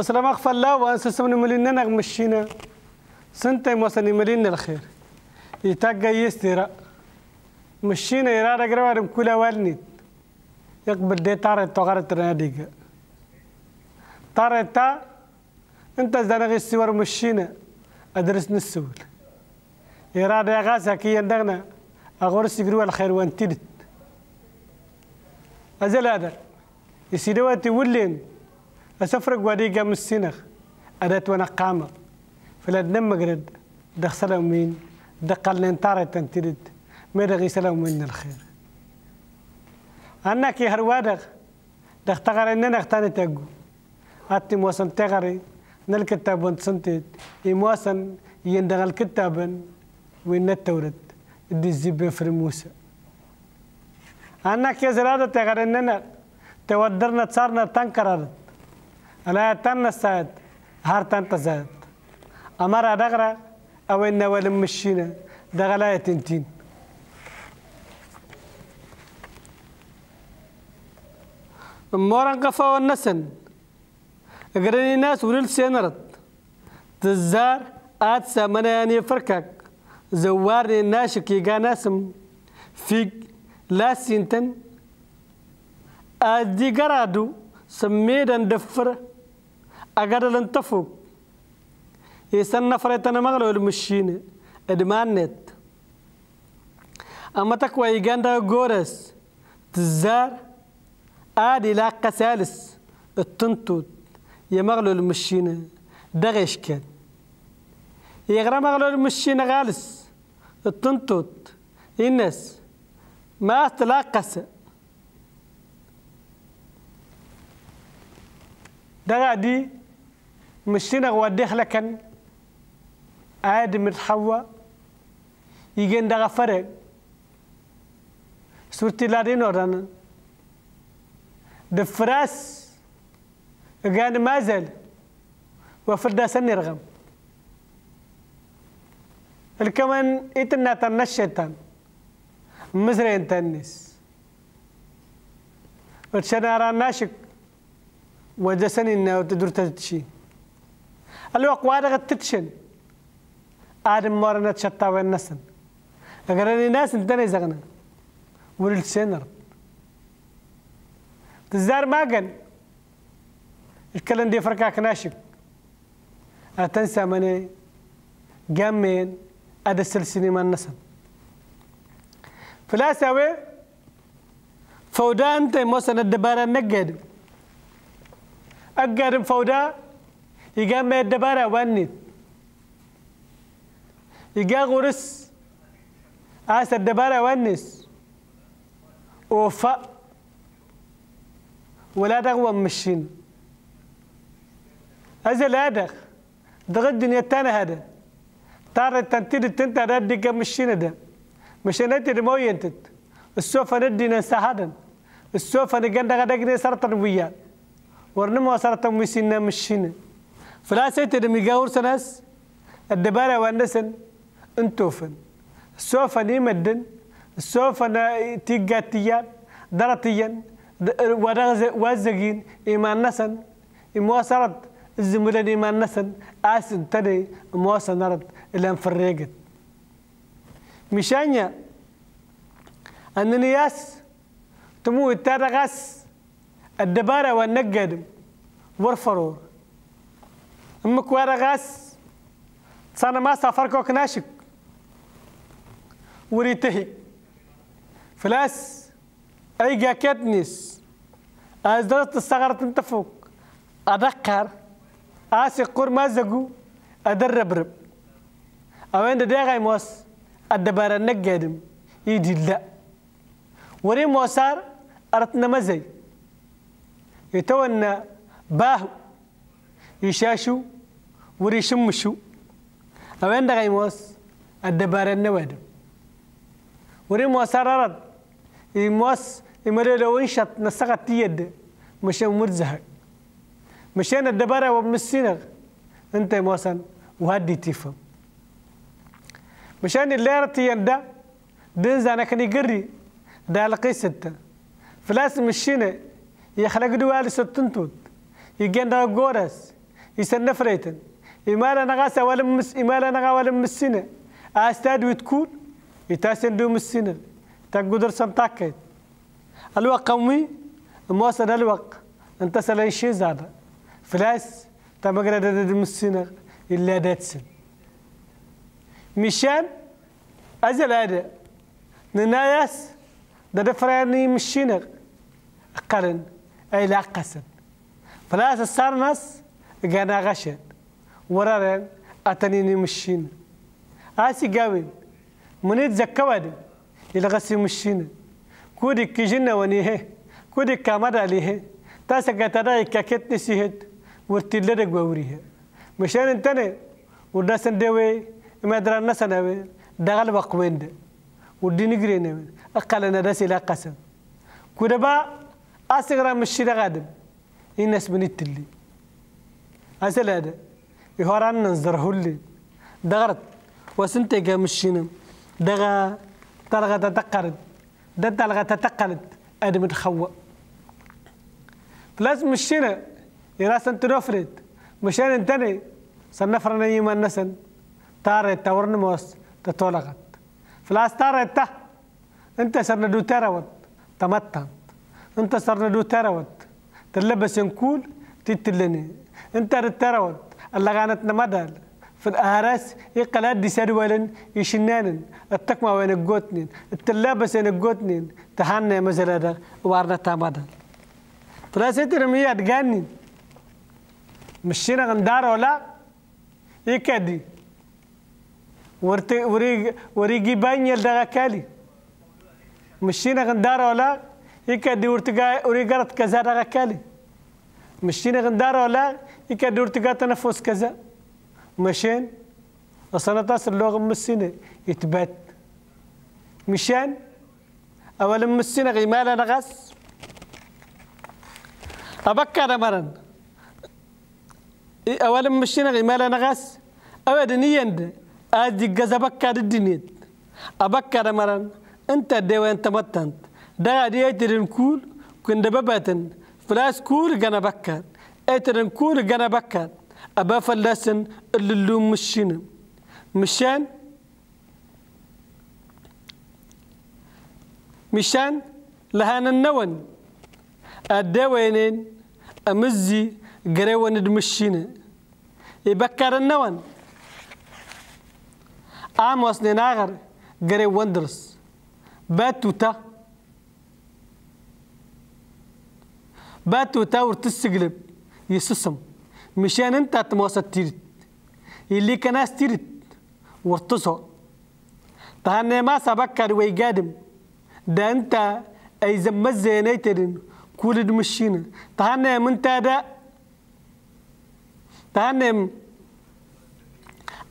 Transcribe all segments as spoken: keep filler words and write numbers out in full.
Sslam ɣef wallawen s asem n umli-nneɣ Mecci-nneɣ. Senta imuṣan imli n lxir. Itagga yis tira. Mecci-nneɣ ira ad agraw ar mkul awal-nni. Iqbel di tareṭ tuɣar tnadiga. Tareṭ-a, anta zdaneɣ issiwar Mecci-nneɣ. Adres n ssewel. Ira ad iɣas akiyan daɣna. Aɣur s igru alxir wa n tidet. Azal adar. Isidawa tiwullin, asafrag wa d-iga Mecci-nneɣ, ad at-wan aqameɣ, fell-ad nemmegrad, dɣ salawmin, dɣ qallen tareṭ n tidet, ma dɣ i salawmin n lxir. Annak ihar wa dɣ, dɣ taɣari-nneɣ tani taggu, ad timuṣan tiɣari, n lkettab n tsentit, imuṣan, yendɣ lkettaben, win n tawret, d-izzibben fri Musa. Annak iẓra d tiɣri-nneɣ, tiwaddar n ttar n tankraḍt. Ala tan n ssaɛet, har tan tẓaɛet. Amar ad aɣra, awin n awal n Mecci-nneɣ, daɣ ala tintin. Mmuran ɣef awal-nsen. Gren-as wulil s inret. Tezzar ad samanayan iferkak. Zewwaren innacek igan asem. Fig la sinten. Ad digaradu semmidan deffer. Agadal n tafuk. Isan nafritan amaɣlul Mecci-nneɣ. Edmanet. Amatak wa igan da gores. Tezzar ad ilaq asales d tentut i amaɣlul Mecci-nneɣ d aɣ-ickan. Iɣra amaɣlul Mecci-nneɣ ɣales d tentut, innas ma as-tlaq-as. Daɣ adi Mecci-nneɣ wa d-ixlaken Adem d Ḥawa, igan daɣ afarag. Surti la din uranen. Deffer-as gan mazal, wa fell-as ad nirɣem. Lkaman i tenna tanna cciṭan, mmezrayen tannis. Ur ččan ara nacek, wa d-asen inna ur teddur tadeččin. Lweqt wa dɣa tetčen. Ad mmuren ad tcaṭṭawen-nsen. Agran-nsen tani zeɣnen. Wulil tsinert. Tezzar magan. Lkalen d iferkaken acek. Atan samani. Gammin. Ad aselsin iman-nsen. Fell-as awi. Fawda anta imuṣan ddabara n aggadem. Aggadem fawda, iga ma ddabara wannit. Iga ɣur-s as ddabara wannis. Ufa. Wala daɣ wa mmecci-nneɣ. Azal adaɣ. Dɣa ddunit tanhada. Tarriḍt n tidet anta ad d-igga Mecci-nneɣ da. Mecci-nneɣ ad t-id-mawyen-t. Ssufan ad d-inan sahadan. Ssufan igan daɣ ad agni sarṭan wiyan. Ur nemmut sarṭan wi sinna Mecci-nneɣ. Fell-as ay t-id-miga ur sanas. Ddabara wa-nsen. Ntufan. Ssufan i medden. Ssufan, eh, tiggat tiyan. Darat tiyan. D-, wa daɣ ze-, wa zegin. Iman-nsen. Imwaṣarat zemmlen iman-nsen, asen tani imwaṣanarat llan ferriget. Micanya, anni-as, tmuyt-a ɣas ddabara wa n aggadem, wer ferur. Mmekwa ɣas, ttsanem-as aferkuk n acek, wer itehi. Fell-as, Ay gakat-nis, as-d-as tessaɣart n tfuk, ad aqqar, as iqqur mazegu, ad rrebreb. Awen-d diɣ ay mos, ad d-bara n aggadem, i d-illa. Wer i mos ar, ar tnamazay. Itawanna, bahu. Icacu, ur icemmecu. Awen daɣ imos, ad d-abara n nawadem. Ur imos ara rad, imos imalalaw incaṭ n asaɣat tiyad, maca umur zahar. Maca ad d-abara wa messineɣ, anta imosan, wa ad d-itifem. Maca nella ara tiyanda, D inzan akken igerri, d alqis-t. Fell-as mecci-nneɣ, yexlaq-d wal s ttentut, yeggan dɣa ɣur-s, Isannafrayten. Imala-nneɣ-as awal n mess-, imala-nneɣ awal n messina. As tadwit kul, itasen du messina. Tagudr san takayt. Alwaq qawmi, mwasan alwaq. Ntasala n cizad. Flas, tamagrada d messina. Illa datsen. Mican, azal ad. Nenna-yas, d adefran n yimeccineɣ. Qqaren, ay laqasen. Flas ssarnas, gan aɣacan. Wuraren, atanin imeccin. Asigawin, munid zakkawadin, ilɣas imeccin. Kudik kijinnawan ihe, kudik kamadal ihe. Tasagata da ikkaket nisihet, wurtilla deg wawrihe. Mechan intane, ur d asen-d-awi imadran-nsen awi, daɣ lweqt wend, ur d-inigren awi, qqalen ad as-ilaq-asen. Kudaba asiɣra mecci d aɣadem, inas bni telli. Asalad, ihoran n zerhulli, daɣret, wasen tega meccinem, daɣa talɣa tataqaret, da talɣa tataqaret, adem d xawwa. Flas meccine, irasen tnofrit, meccan n tani, sannafren yiman-nsen, taret tawren mos, tatolaɣat. Flas taret ta, anta serna du tarawat, tamattant. Anta serna du tarawat, tallabas n kul, titellani. Anta d tarawat, allaɣanat n madal. Fl aras, iqqel ad d-isadwalen icennanen, d takmawen n gutnin, d tallabas n gutnin, tahanna mazal ad warna tamadal. Flas itirmi ad ganin. Meccineɣ n darola, ikadi. Ur t-, ur ig-, ur igi banyel daɣ akali. Meccineɣ n darola, ikadi ur tga-, ur igarad kaza daɣ akali. Meccineɣ n darola, ikadi ur tga tanafus kaza. Macen, asan aṭas n luɣ n messine, itbat. Meccan, awal n messine ɣ imala naɣas. Abakka d amaran. I, awal n mecci neɣ imala-nneɣ-as, awad n iyend, ad d-iggaz abakkad ddinit. Abakkad amaran, anta ddewa n tamattant, daɣ ad iyaytiden kul, kun d ababaten, flas kul gan abakkad, aytiden kul gan abakkad, aba fallasen, llellum meccin. Meccan, Meccan, lhan-nnawen, ad d-awaynen amezzi gar-awen d meccine. Ibakkaden-nnawen, amos-nen aɣer gar-awen dres. Batuta, batuta ur tessegleb, yessusem. Meccan anta tmosat tidet. Yelli kan as tidet, ur teẓur. Thannem-as abakkad waygadem, da anta ay zemmezzen ayteden kul d meccine. Thannem anta da, thannem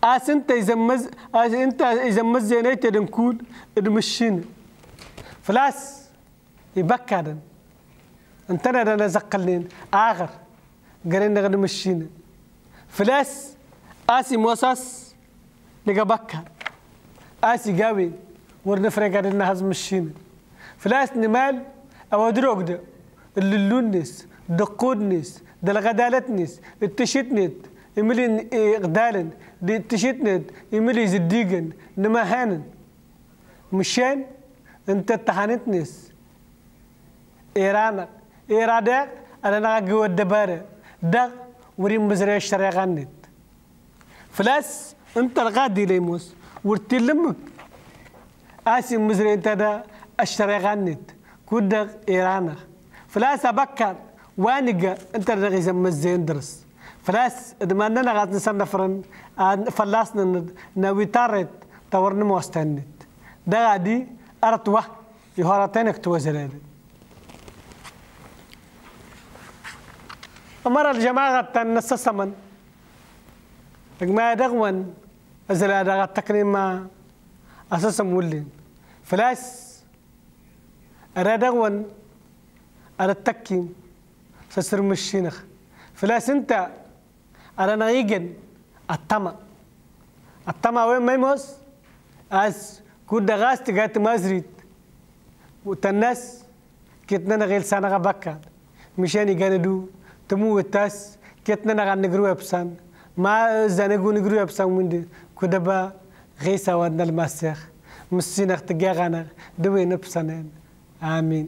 as anta ay zemmez-, as anta ay zemmezzen ayteden kul d meccine. Flas ibakkaden. Ntana da nazaqqalnin aɣer garen neɣ d meccine. Flas as imosas Niga bakka, as igawin, ur nefreg ad nahaz meccin. Flas nimal, awadrogd, llellu-nnes, ddeqqud-nnes, d lɣadalat-nnes, d tcitnit, imli n iɣdalen, d tcitnit, imli zeddigen, nmahanen. Meccan, n tettaḥanit-nnes. Iraneɣ, irade, ad anaɣ agiwa ddabare, daɣ, ur immezray ccariɣa-nnet. Flas, nta lɣadi lemos, ur tillemmek. As immezray nta da ccariɣa-nnet, kuddeɣ iraneɣ. Flas abakkar, waniga, nta da ɣizam mezzayen dres. Flas, d manna naɣ ad nsanafren, ad fallasnen, nawi tarret, tawren mostannet. Daɣ adi, artwa, ihoratan ak twazrad. Amar aljamaɣa tan nessasaman. Gma daɣwan, azal daɣ atakni ma asasam wullin. Flas, ara daɣwan, ara takkin, sasr meccinx. Flas nta, ara naɣ igen, attama. Attama wen maymos, as kudda ɣas tga tmazrit. Tannas, kitna naɣ ilsa naɣ abakka. Meccan igan du, tmuwet-as, Ketnen ɣer negru epsan. Ma zan egu negru epsan windi. Kudaba ɣisa wadna lmasix. Messineɣ tgiɣaneɣ. Dwi nepsanen. Amin.